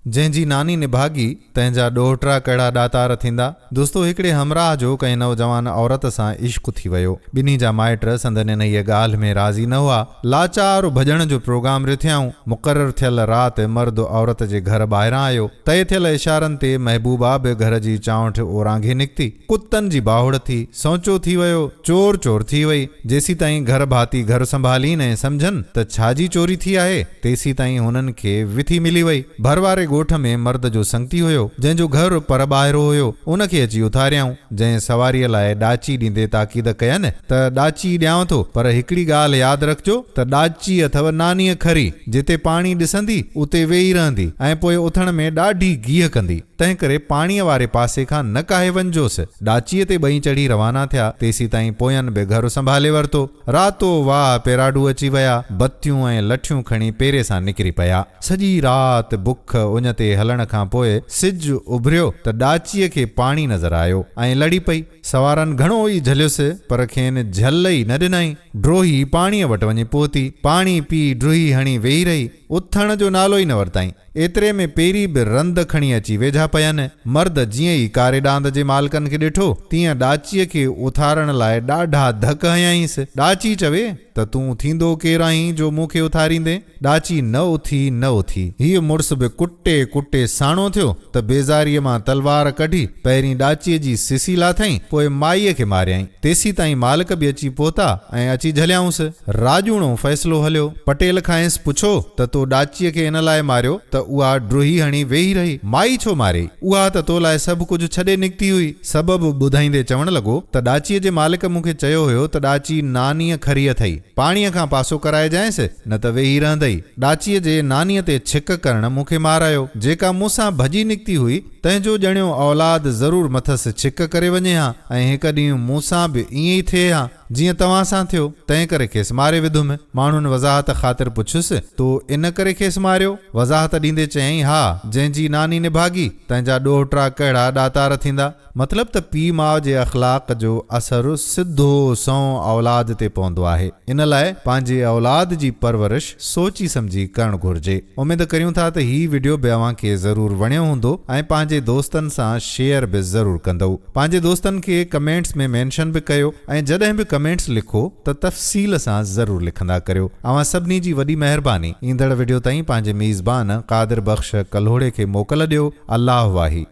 جنهن جي ناني نڀاڳي، تنهن جا ڏوهٽا ڪهڙا ڏاتار ٿيندا؟ دوستو هڪڙي همراهه جو ڪنهن نوجوان عورت سان عشق ٿي ويو. ٻنهي جا مائٽ سندن انهيء ڳالهه ۾ راضي نه هئا. لاچار ڀڄڻ جو پروگرام رٿيائون. مقرر ٿيل رات مرد عورت جي گهر ٻاهران آيو. طئي ٿيل اشارن تي محبوبا به گهر جي چانئٺ اورانگهي نڪتي. ڪتن جي باهوڙ ٿي. سونچو ٿي ويو. چور چور ٿي وئي. جيسيتائين گهر ڀاتي گهر سنڀالين ۽ سمجهن ته ڇا جي چوري ٿي آهي، تيسيتائين هنن کي وٿي ملي وئي. ڀر واري ڳوٺ ۾ مرد جو سنگتي هيو، جنهن جو گهر پر ٻاهرو هيو، ان کي اچي اٿاريائون، جنهن سواريء لاء ڏاچي ڏيندي تاڪيد ڪين ته ڏاچي ڏيانء ٿو، پر هڪڙي ڳالهه ياد رکجو ته ڏاچي اٿئو نانيء کري، جتي پاڻي ڏسندي، اتي ويهي رهندي ۽ پوء اٿڻ ۾ ڏاڍي گيهه ڪندي، تنهنڪري پاڻيء واري پاسي کان نه ڪاهي وڃجوس. ڏاچيء تي ٻئي چڙهي روانا ٿيا، تيسيتائين پوين به گهر سنڀالي ورتو. راتو واهه پيراڍو اچي ويا، بتيون ۽ لٺيون کڻي پيري سان نڪري پيا. سڄي رات بک اڃ تي هلڻ کان پوء سج اڀريو ته ڏاچيء کي پاڻي نظر آيو ۽ لڙي پئي. سوارن گهڻو ئي جهليس پر کين جهل ئي نه ڏنائين. ڊوهي پاڻيء وٽ وڃي پهتي. پاڻي پي ڊوهي هڻي ويهي رهي. اٿڻ جو نالو ئي نه ورتائين. ايتري ۾ پيري به رند کڻي اچي ويجها پين. مرد جيئن ئي ڪاري ڏاند جي مالڪن کي ڏٺو، تيئن ڏاچيء کي اٿارڻ لاء ڏاڍا ڌڪ هنيائينس. ڏاچي چوي ته تون ٿيندو ڪير آهين جو مون کي اٿاريندين؟ ڏاچي نه اٿي نه اٿي. هيء مڙس به ڪٽي ڪٽي ساڻو ٿيو ته بيزاريء مان تلوار ڪڍي پهرين ڏاچيء جي سسي لاٿائين، پوء مائيء کي ماريائين. تيسيتائين مالڪ به اچي پهتا ۽ اچي جهليائونس. راڄوڻو فيصلو هليو. پٽيل کانئس پڇيو ته تو ڏاچيء کي ان لاء ماريو ته اها ڊوهي هڻي ويهي رهي، مائي ڇو ماريئي؟ اها ته تو لاء سڀ ڪجهه ڇڏي نڪتي هئي. سبب ٻڌائيندي چوڻ لڳو ته ڏاچيء جي مالڪ مون کي چيو هيو ته ڏاچي نانيء کري اٿئي، پاڻيء کان پاسو ڪرائجانئس، نه ته ويهي رهندئي. ڏاچيء جي نانيء تي ڇڪ ڪرڻ مون کي مارايو. جيڪا مون سان ڀڄي نڪتي هئي، تنهن جو ڄڻيو اولاد ضرور مٿس ڇڪ ڪري وڃي ها ۽ هڪ ڏينهن مون سان به ائين ئي ٿئي ها، جيئن توهان سان ٿيو، تنهن ڪري کيس ماري وڌم. ماڻهن وضاحت خاطر پڇيس، تو ان ڪري کيس ماريو؟ وضاحت ڏيندي چيائين، ها، جنهن جي ناني نڀاڳي، تنهن جا ڏوهٽا ڪهڙا ڏاتار ٿيندا. مطلب ته پيء ماء جي اخلاق جو اثر سڌو سنئون اولاد تي پوندو آهي. ان لاء پنهنجي اولاد جي پرورش سوچي سمجهي ڪرڻ گهرجي. اميد ڪريون ٿا ته هي وڊيو به اوهان کي ضرور وڻيو هوندو ۽ پنهنجي دوستن سان شيئر به ضرور ڪندؤ. پنهنجي دوستن کي ڪمينٽس ۾ مينشن به ڪيو ۽ جڏهن به ڪمينٽس لکو ته تفصيل سان ضرور لکندا ڪريو. اوهان سڀني جي وڏي مهرباني. ايندڙ وڊيو تائين پنهنجي ميزبان قادر بخش ڪلهوڙي کي موڪل ڏيو. الله واهي.